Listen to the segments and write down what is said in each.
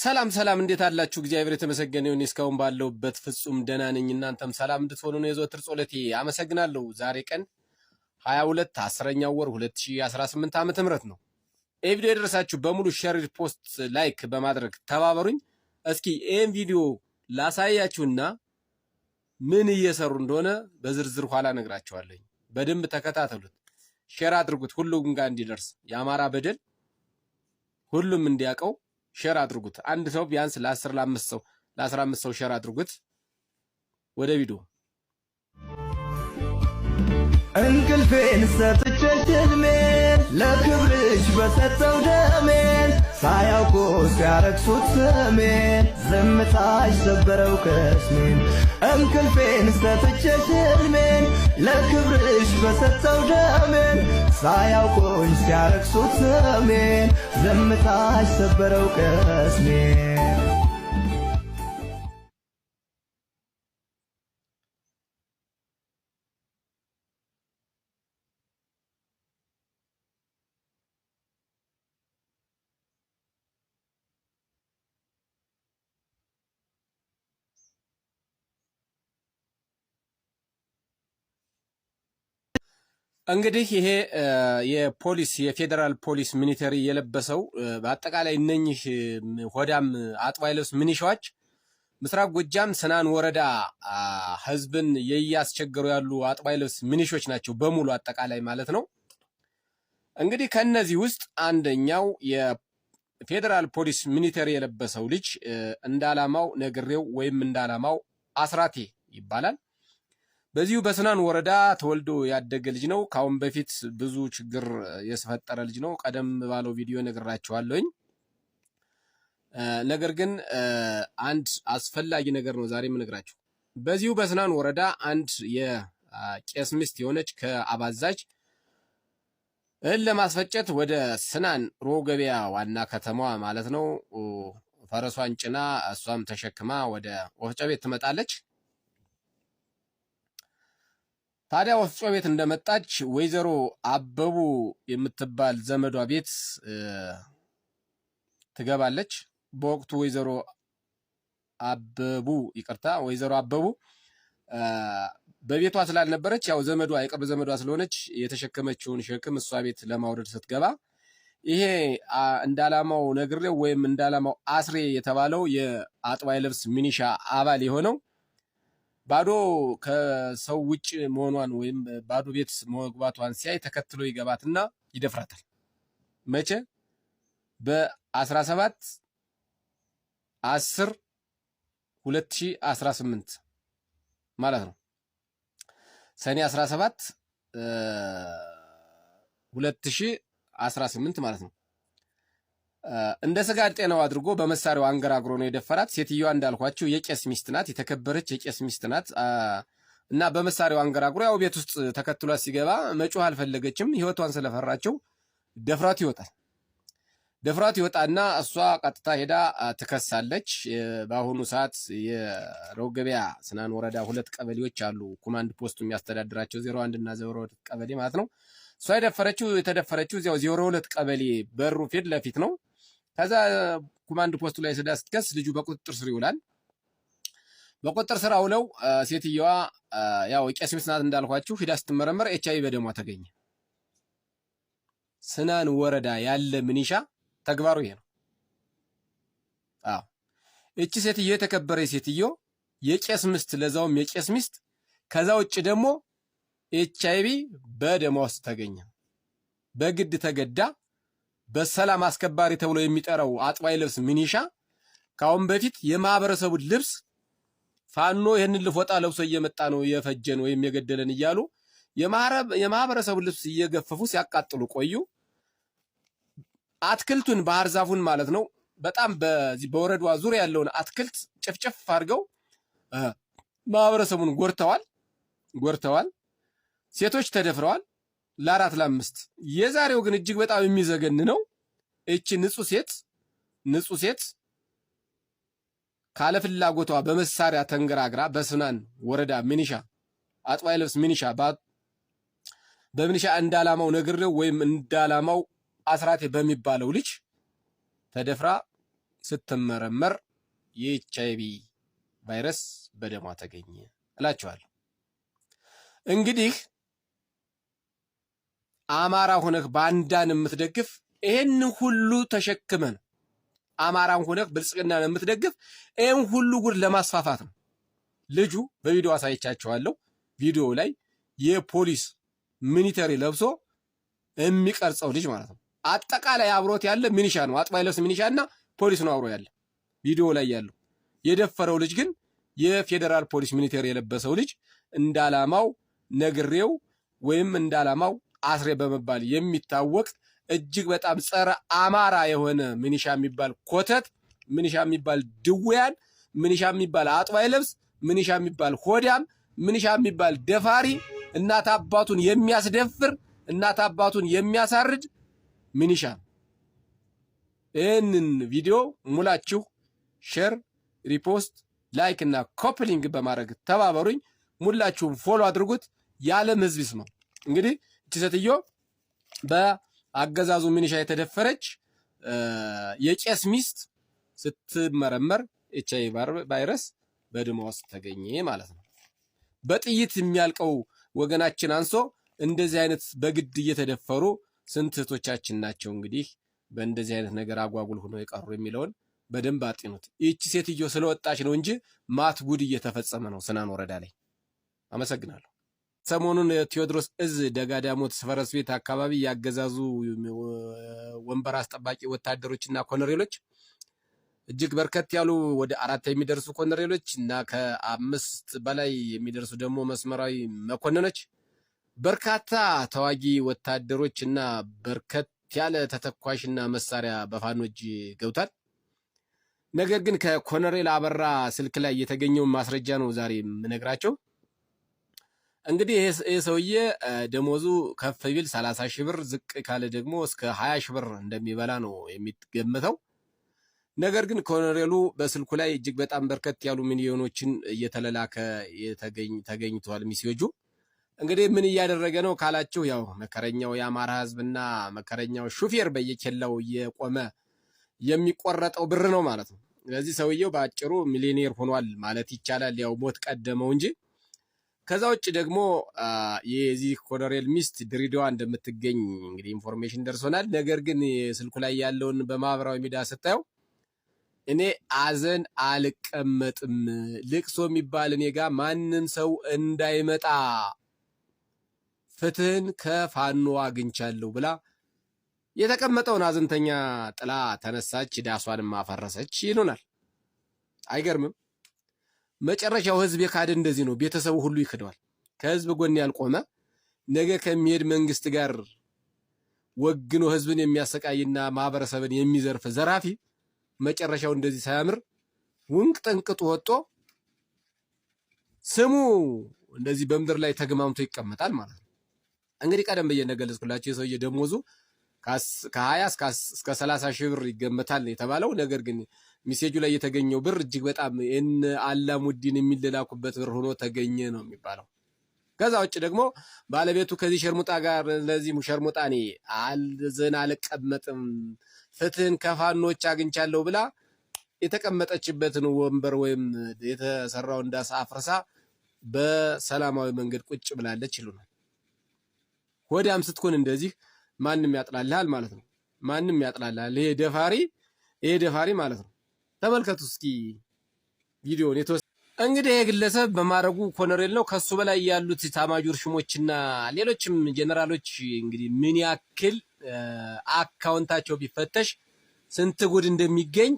ሰላም ሰላም፣ እንዴት አላችሁ? እግዚአብሔር የተመሰገነ ይሁን። እስካሁን ባለሁበት ፍጹም ደህና ነኝ። እናንተም ሰላም እንድትሆኑ ነው የዘወትር ጸሎቴ። አመሰግናለሁ። ዛሬ ቀን 22 10ኛው ወር 2018 ዓ.ም ነው። ይህ ቪዲዮ የደረሳችሁ በሙሉ share፣ post፣ like በማድረግ ተባበሩኝ። እስኪ ይህን ቪዲዮ ላሳያችሁና ምን እየሰሩ እንደሆነ በዝርዝር ኋላ እነግራችኋለሁ። በደንብ ተከታተሉት፣ share አድርጉት፣ ሁሉም ጋር እንዲደርስ፣ የአማራ በደል ሁሉም እንዲያውቀው share አድርጉት። አንድ ሰው ቢያንስ ለ10፣ ለ5 ሰው፣ ለ15 ሰው share አድርጉት። ወደ ቪዲዮ። እንቅልፌን ሰጥቼሽ ሕልሜን፣ ለክብርሽ በሰጠው ደሜን፣ ሳያውቁ ሲያረክሱት ስሜን፣ ዝምታሽ ሰበረው ቅስሜን። እንቅልፌን ሰጥቼሽ ሕልሜን፣ ለክብርሽ በሰጠው ደሜን፣ ሳያውቁኝ ሲያረክሱት ስሜን፣ ዝምታሽ ሰበረው ቅስሜን። እንግዲህ ይሄ የፖሊስ፣ የፌዴራል ፖሊስ military የለበሰው፣ በአጠቃላይ እነኚህ ሆዳም አጥባይ ልብስ ሚኒሻዎች ምስራቅ ጎጃም ስናን ወረዳ ህዝብን እያስቸገሩ ያሉ አጥባይ ልብስ ሚኒሾች ናቸው በሙሉ አጠቃላይ ማለት ነው። እንግዲህ ከነዚህ ውስጥ አንደኛው የፌዴራል ፖሊስ military የለበሰው ልጅ እንዳላማው ነግሬው ወይም እንዳላማው አስራቴ ይባላል። በዚሁ በስናን ወረዳ ተወልዶ ያደገ ልጅ ነው። ከአሁን በፊት ብዙ ችግር የፈጠረ ልጅ ነው። ቀደም ባለው ቪዲዮ ነግራችኋለሁኝ። ነገር ግን አንድ አስፈላጊ ነገር ነው ዛሬ የምነግራችሁ። በዚሁ በስናን ወረዳ አንድ የቄስ ሚስት የሆነች ከአባዛች እህል ለማስፈጨት ወደ ስናን ሮብ ገበያ ዋና ከተማዋ ማለት ነው፣ ፈረሷን ጭና እሷም ተሸክማ ወደ ወፍጮ ቤት ትመጣለች። ታዲያ ወፍጮ ቤት እንደመጣች ወይዘሮ አበቡ የምትባል ዘመዷ ቤት ትገባለች። በወቅቱ ወይዘሮ አበቡ፣ ይቅርታ፣ ወይዘሮ አበቡ በቤቷ ስላልነበረች፣ ያው ዘመዷ፣ የቅርብ ዘመዷ ስለሆነች የተሸከመችውን ሸክም እሷ ቤት ለማውረድ ስትገባ ይሄ እንዳላማው ነግሬው ወይም እንዳላማው አስሬ የተባለው የአጥባይ ልብስ ሚኒሻ አባል የሆነው ባዶ ከሰው ውጭ መሆኗን ወይም ባዶ ቤት መግባቷን ሲያይ ተከትሎ ይገባትና ይደፍራታል። መቼ? በ17 10 2018 ማለት ነው። ሰኔ 17 2018 ማለት ነው። እንደ ስጋ ጤናው አድርጎ በመሳሪያው አንገራግሮ ነው የደፈራት። ሴትዮዋ እንዳልኳቸው የቄስ ሚስት ናት፣ የተከበረች የቄስ ሚስት ናት። እና በመሳሪያው አንገራግሮ ያው ቤት ውስጥ ተከትሏት ሲገባ መጮህ አልፈለገችም። ሕይወቷን ስለፈራቸው ደፍራት ይወጣል። ደፍራት ይወጣና እሷ ቀጥታ ሄዳ ትከሳለች። በአሁኑ ሰዓት የሮብ ገበያ ስናን ወረዳ ሁለት ቀበሌዎች አሉ፣ ኮማንድ ፖስቱ የሚያስተዳድራቸው፣ 01 እና 02 ቀበሌ ማለት ነው። እሷ የደፈረችው፣ የተደፈረችው እዚያው 02 ቀበሌ በሩ ፊት ለፊት ነው። ከዛ ኮማንድ ፖስቱ ላይ ስዳ ስትከስ ልጁ በቁጥጥር ስር ይውላል። በቁጥጥር ስር አውለው ሴትየዋ ያው ቄስ ሚስት ናት እንዳልኳችሁ፣ ሂዳ ስትመረመር ኤች አይ ቪ በደሟ ተገኘ። ስናን ወረዳ ያለ ምኒሻ ተግባሩ ይሄ ነው። አዎ፣ እቺ ሴትዮ የተከበረ ሴትዮ፣ የቄስ ሚስት፣ ለዛውም የቄስ ሚስት፣ ከዛ ውጭ ደግሞ ኤች አይ ቪ በደሟ ውስጥ ተገኘ። በግድ ተገዳ በሰላም አስከባሪ ተብሎ የሚጠራው አጥባይ ልብስ ሚኒሻ ከአሁን በፊት የማህበረሰቡን ልብስ ፋኖ ይህንን ልፎጣ ለብሶ እየመጣ ነው የፈጀን ወይም የገደለን እያሉ የማህበረሰቡን ልብስ እየገፈፉ ሲያቃጥሉ ቆዩ። አትክልቱን፣ ባህር ዛፉን ማለት ነው። በጣም በዚህ በወረዳዋ ዙሪያ ያለውን አትክልት ጭፍጭፍ አድርገው ማህበረሰቡን ጎድተዋል ጎድተዋል። ሴቶች ተደፍረዋል ለአራት ለአምስት። የዛሬው ግን እጅግ በጣም የሚዘገን ነው። እቺ ንጹህ ሴት፣ ንጹህ ሴት ካለ ፍላጎቷ በመሳሪያ ተንገራግራ በስናን ወረዳ ሚኒሻ፣ አጥባይ ልብስ ሚኒሻ፣ በሚኒሻ እንዳላማው ነግሬው ወይም እንዳላማው አስራቴ በሚባለው ልጅ ተደፍራ ስትመረመር የኤችአይቪ ቫይረስ በደሟ ተገኘ እላቸዋለሁ። እንግዲህ አማራ ሆነህ ባንዳን የምትደግፍ ይሄን ሁሉ ተሸክመ ነው። አማራን ሆነህ ብልጽግናን የምትደግፍ ይህን ሁሉ ጉድ ለማስፋፋት ነው። ልጁ በቪዲዮ አሳይቻቸዋለሁ። ቪዲዮ ላይ የፖሊስ military ለብሶ የሚቀርጸው ልጅ ማለት ነው። አጠቃላይ አብሮት ያለ ሚኒሻ ነው። አጥባይ ለብስ ሚኒሻ እና ፖሊስ ነው አብሮ ያለ ቪዲዮ ላይ ያለው። የደፈረው ልጅ ግን የፌዴራል ፖሊስ military የለበሰው ልጅ እንዳላማው ነግሬው ወይም እንዳላማው አስሬ በመባል የሚታወቅ እጅግ በጣም ጸረ አማራ የሆነ ሚኒሻ የሚባል ኮተት፣ ሚኒሻ የሚባል ድውያን፣ ሚኒሻ የሚባል አጥባይ ልብስ፣ ሚኒሻ የሚባል ሆዳም፣ ሚኒሻ የሚባል ደፋሪ፣ እናት አባቱን የሚያስደፍር፣ እናት አባቱን የሚያሳርድ ሚኒሻ። ይህንን ቪዲዮ ሙላችሁ share፣ repost፣ like እና copy link በማድረግ ተባበሩኝ። ሙላችሁም follow አድርጉት። የዓለም ሕዝብ ይስማው። እንግዲህ እቺ ሴትዮ በአገዛዙ ሚኒሻ የተደፈረች የቄስ ሚስት ስትመረመር ኤች አይ ቫይረስ በደሟ ውስጥ ተገኘ ማለት ነው። በጥይት የሚያልቀው ወገናችን አንሶ እንደዚህ አይነት በግድ እየተደፈሩ ስንት እህቶቻችን ናቸው እንግዲህ በእንደዚህ አይነት ነገር አጓጉል ሆኖ የቀሩ የሚለውን በደንብ አጢኑት። ይህቺ ሴትዮ ስለወጣች ነው እንጂ ማት ጉድ እየተፈጸመ ነው ስናን ወረዳ ላይ። አመሰግናለሁ። ሰሞኑን የቴዎድሮስ እዝ ደጋዳሞት ፈረስ ቤት አካባቢ ያገዛዙ ወንበር አስጠባቂ ወታደሮችና ኮሎኔሎች እጅግ በርከት ያሉ ወደ 4 የሚደርሱ ኮሎኔሎች እና ከ5 በላይ የሚደርሱ ደግሞ መስመራዊ መኮንኖች፣ በርካታ ተዋጊ ወታደሮች እና በርከት ያለ ተተኳሽና መሳሪያ በፋኖ እጅ ገብቷል። ነገር ግን ከኮሎኔል አበራ ስልክ ላይ የተገኘውን ማስረጃ ነው ዛሬ የምነግራቸው። እንግዲህ ይህ ሰውዬ ደሞዙ ከፍ ቢል 30 ሺህ ብር፣ ዝቅ ካለ ደግሞ እስከ 20 ሺህ ብር እንደሚበላ ነው የሚገመተው። ነገር ግን ኮሎኔሉ በስልኩ ላይ እጅግ በጣም በርከት ያሉ ሚሊዮኖችን እየተለላከ ተገኝተዋል። ሚሴጁ እንግዲህ ምን እያደረገ ነው ካላችሁ፣ ያው መከረኛው የአማራ ሕዝብና መከረኛው ሹፌር በየኬላው እየቆመ የሚቆረጠው ብር ነው ማለት ነው። ስለዚህ ሰውየው በአጭሩ ሚሊዮኔር ሆኗል ማለት ይቻላል። ያው ሞት ቀደመው እንጂ። ከዛ ውጭ ደግሞ የዚህ ኮሎኔል ሚስት ድሬዳዋ እንደምትገኝ እንግዲህ information ደርሶናል። ነገር ግን ስልኩ ላይ ያለውን በማህበራዊ ሚዲያ ስታየው እኔ አዘን አልቀመጥም፣ ልቅሶ የሚባል እኔ ጋር ማንም ሰው እንዳይመጣ፣ ፍትህን ከፋኖ አግኝቻለሁ ብላ የተቀመጠውን አዘንተኛ ጥላ ተነሳች፣ ዳሷንም አፈረሰች ይሉናል። አይገርምም? መጨረሻው ህዝብ የካደ እንደዚህ ነው። ቤተሰቡ ሁሉ ይክደዋል። ከህዝብ ጎን ያልቆመ፣ ነገ ከሚሄድ መንግስት ጋር ወግኖ ህዝብን የሚያሰቃይና ማህበረሰብን የሚዘርፍ ዘራፊ መጨረሻው እንደዚህ ሳያምር ውንቅ ጥንቅጡ ወጥቶ ስሙ እንደዚህ በምድር ላይ ተግማምቶ ይቀመጣል ማለት ነው። እንግዲህ ቀደም ብዬ እንደገለጽኩላቸው የሰውዬ ደሞዙ ከ20 እስከ 30 ሺህ ብር ይገመታል የተባለው፣ ነገር ግን message ኡ ላይ የተገኘው ብር እጅግ በጣም እነ አላሙዲን የሚለላኩበት ብር ሆኖ ተገኘ ነው የሚባለው። ከዛ ውጭ ደግሞ ባለቤቱ ከዚህ ሸርሙጣ ጋር፣ ለዚህ ሸርሙጣ እኔ አልዘን አልቀመጥም፣ ፍትህን ከፋኖች አግኝቻለሁ ብላ የተቀመጠችበትን ወንበር ወይም የተሰራውን ዳስ አፍርሳ በሰላማዊ መንገድ ቁጭ ብላለች ይሉናል። ሆዳም ስትሆን እንደዚህ ማንም ያጥላልሃል ማለት ነው። ማንም ያጥላልሃል። ይሄ ደፋሪ፣ ይሄ ደፋሪ ማለት ነው። ተመልከቱ እስኪ ቪዲዮውን የተወሰነ። እንግዲህ ይሄ ግለሰብ በማዕረጉ ኮሎኔል ነው። ከሱ በላይ ያሉት ኤታማዦር ሹሞችና ሌሎችም ጀነራሎች እንግዲህ ምን ያክል አካውንታቸው ቢፈተሽ ስንት ጉድ እንደሚገኝ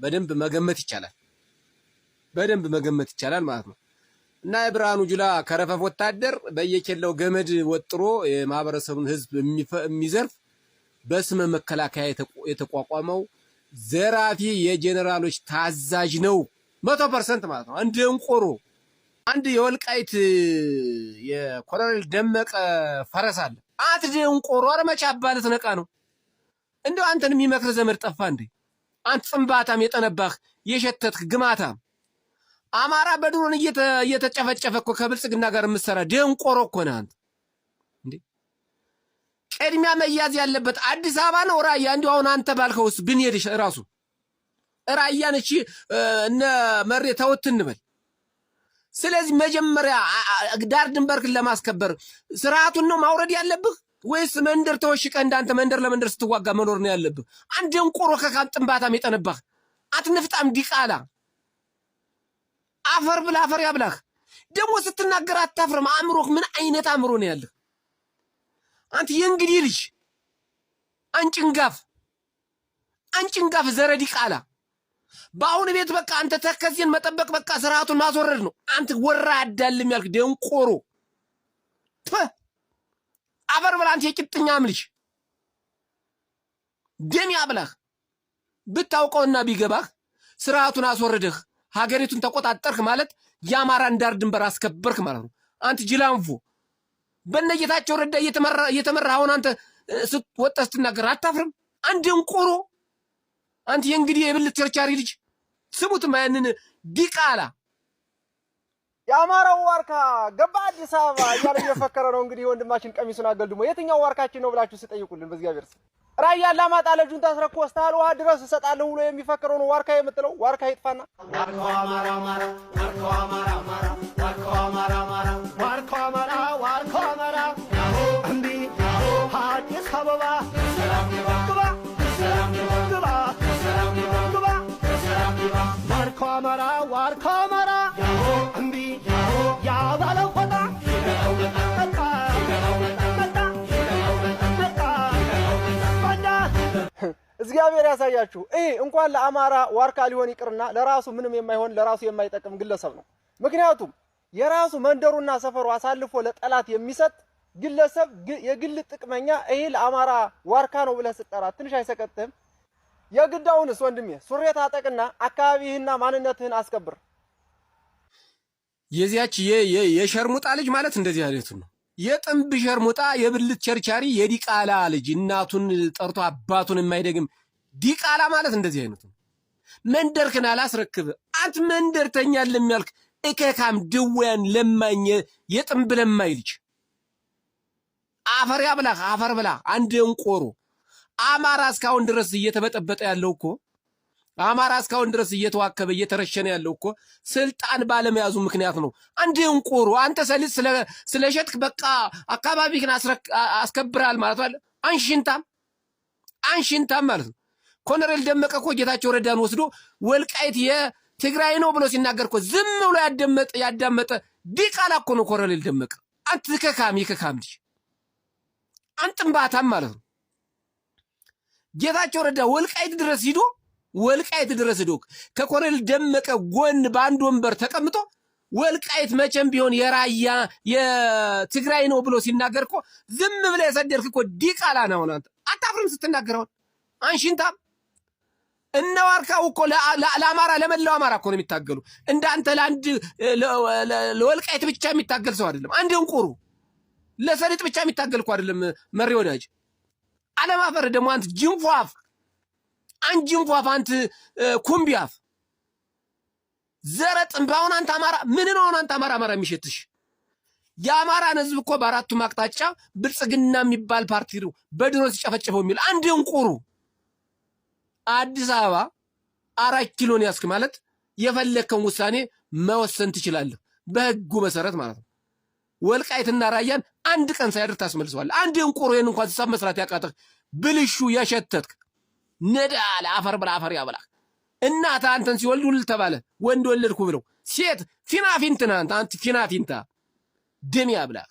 በደንብ መገመት ይቻላል። በደንብ መገመት ይቻላል ማለት ነው። እና የብርሃኑ ጁላ ከረፈፍ ወታደር በየኬላው ገመድ ወጥሮ የማህበረሰቡን ህዝብ የሚዘርፍ በስመ መከላከያ የተቋቋመው ዘራፊ የጀኔራሎች ታዛዥ ነው። 100% ማለት ነው። አንድ እንቆሮ፣ አንድ የወልቃይት የኮሎኔል ደመቀ ፈረስ አለ። አት ደንቆሮ፣ ኧረ መቼ አባህ ልትነቃ ነው? እንደው አንተን የሚመክር ዘመድ ጠፋ እንዴ? አንተ ጽንባታም፣ የጠነባህ የሸተትክ ግማታም፣ አማራ በድሮን እየተጨፈጨፈ እኮ ከብልጽግና ጋር የምትሰራ ደንቆሮ እኮ ነህ አንተ። እንዴ፣ ቅድሚያ መያዝ ያለበት አዲስ አበባ ነው ራያ? እንዲሁ አሁን አንተ ባልከውስ ብንሄድ ራሱ ራያን እቺ እነ መሬ ተውት እንበል። ስለዚህ መጀመሪያ ዳር ድንበርክን ለማስከበር ስርዓቱን ነው ማውረድ ያለብህ ወይስ መንደር ተወሽቀህ እንዳንተ መንደር ለመንደር ስትዋጋ መኖር ነው ያለብህ? አንድ ደንቆሮ ከካም ጥንባታም የጠነባህ አትንፍጣም ዲቃላ አፈር ብላ አፈር ያብላህ። ደግሞ ስትናገር አታፍርም። አእምሮህ ምን አይነት አእምሮ ነው ያለህ? አንተ የእንግዲህ ልጅ አንጭንጋፍ አንጭንጋፍ ዘረ ዲቃላ። በአሁኑ ቤት በቃ አንተ ተከዜን መጠበቅ በቃ ስርዓቱን ማስወረድ ነው። አንተ ወራዳልም ያልክ ደንቆሮ አፈር ብላ አንተ የቂጥኛም ልጅ ደም ያብላህ። ብታውቀውና ቢገባህ ስርዓቱን አስወርደህ ሀገሪቱን ተቆጣጠርህ ማለት የአማራን ዳር ድንበር አስከበርክ ማለት ነው። አንተ ጅላንፎ በነጌታቸው ረዳ እየተመራ አሁን አንተ ወጣ ስትናገር አታፍርም? አንድ ደንቆሮ አንተ የእንግዲህ የብልት ቸርቻሪ ልጅ ስሙትማ ያንን ዲቃላ የአማራው ዋርካ ገባ አዲስ አበባ እያለ እየፈከረ ነው። እንግዲህ ወንድማችን ቀሚሱን አገልድሞ የትኛው ዋርካችን ነው ብላችሁ ስጠይቁልን በእግዚአብሔር ስም። ራያ አላማጣ ለጁንታ አስረክቦ እስከ ውሃ ድረስ እሰጣለሁ ብሎ የሚፈክረው ነው ዋርካ የምትለው። ዋርካ ይጥፋና ዋርካው አማራ አማራ፣ ዋርካው አማራ አማራ፣ ዋርካው አማራ አማራ፣ ዋርካው አማራ፣ ዋርካው አማራ እምቢ አዲስ አበባ ግባ ግባ ግባ፣ ዋርካው አማራ፣ ዋርካው አማራ እምቢ ያባለው ቆጣ መጣ መጣ መጣ ባንዳ። እግዚአብሔር ያሳያችሁ። ይሄ እንኳን ለአማራ ዋርካ ሊሆን ይቅርና ለራሱ ምንም የማይሆን ለራሱ የማይጠቅም ግለሰብ ነው። ምክንያቱም የራሱ መንደሩና ሰፈሩ አሳልፎ ለጠላት የሚሰጥ ግለሰብ የግል ጥቅመኛ፣ ይሄ ለአማራ ዋርካ ነው ብለህ ስትጠራ ትንሽ አይሰቀጥህም? የግዳውንስ ወንድሜ ሱሬ ታጠቅና አካባቢህና ማንነትህን አስከብር። የዚያች የሸርሙጣ ልጅ ማለት እንደዚህ አይነቱ ነው። የጥንብ ሸርሙጣ፣ የብልት ቸርቻሪ፣ የዲቃላ ልጅ እናቱን ጠርቶ አባቱን የማይደግም ዲቃላ ማለት እንደዚህ አይነቱ ነው። መንደርክን አላስረክብ አንተ መንደርተኛ ለሚያልክ እከካም ድውያን ለማኝ የጥንብ ለማኝ ልጅ አፈር ያብላህ፣ አፈር ብላ አንድ እንቆሮ። አማራ እስካሁን ድረስ እየተበጠበጠ ያለው እኮ፣ አማራ እስካሁን ድረስ እየተዋከበ እየተረሸነ ያለው እኮ ስልጣን ባለመያዙ ምክንያት ነው። አንድ እንቆሮ አንተ ሰሊጥ ስለሸጥክ በቃ አካባቢህን አስከብራል ማለት አለ። አንሽንታም አንሽንታም ማለት ነው። ኮሎኔል ደመቀ እኮ ጌታቸው ረዳን ወስዶ ወልቃይት የትግራይ ነው ብሎ ሲናገር እኮ ዝም ብሎ ያደመጠ ያዳመጠ ዲቃላ እኮ ነው ኮሎኔል ደመቀ። አንተ ከካም የከካም ልጅ አንጥንባታም ማለት ነው። ጌታቸው ረዳ ወልቃይት ድረስ ሂዶ፣ ወልቃይት ድረስ ሂዶ ከኮሎኔል ደመቀ ጎን በአንድ ወንበር ተቀምጦ ወልቃይት መቼም ቢሆን የራያ የትግራይ ነው ብሎ ሲናገር እኮ ዝም ብለህ የሰደድክ እኮ ዲቃላ ነው። አንተ አታፍርም ስትናገር? አሁን አንሽንታም እነ ዋርካው እኮ ለአማራ ለመላው አማራ እኮ ነው የሚታገሉ። እንዳንተ ለአንድ ለወልቃይት ብቻ የሚታገል ሰው አይደለም። አንድ እንቁሩ ለሰሊጥ ብቻ የሚታገል እኮ አይደለም። መሪ ወዳጅ አለማፈር ደግሞ አንተ ጅንፎ አፍ፣ አንድ ጅንፎ አፍ፣ አንተ ኩምቢ አፍ ዘረ ጥንብ። አሁን አንተ አማራ ምን ነው? አሁን አንተ አማራ አማራ የሚሸትሽ የአማራን ህዝብ እኮ በአራቱም አቅጣጫ ብልጽግና የሚባል ፓርቲ ነው በድሮን ሲጨፈጭፈው የሚል አንድ እንቁሩ። አዲስ አበባ 4 ኪሎን ያስክ ማለት የፈለግከውን ውሳኔ መወሰን ትችላለህ፣ በህጉ መሰረት ማለት ነው። ወልቃይትና ራያን አንድ ቀን ሳያድር ታስመልሰዋለህ። አንድ እንቁሩ ይህን እንኳን ሂሳብ መስራት ያቃተህ ብልሹ የሸተትክ ነዳለ አፈር ብላ አፈር ያበላህ። እናት አንተን ሲወልዱ ውል ተባለ ወንድ ወለድኩ ብለው ሴት ፊናፊንት ነህ አንተ፣ አንተ ፊናፊንታ ደም ያብላህ።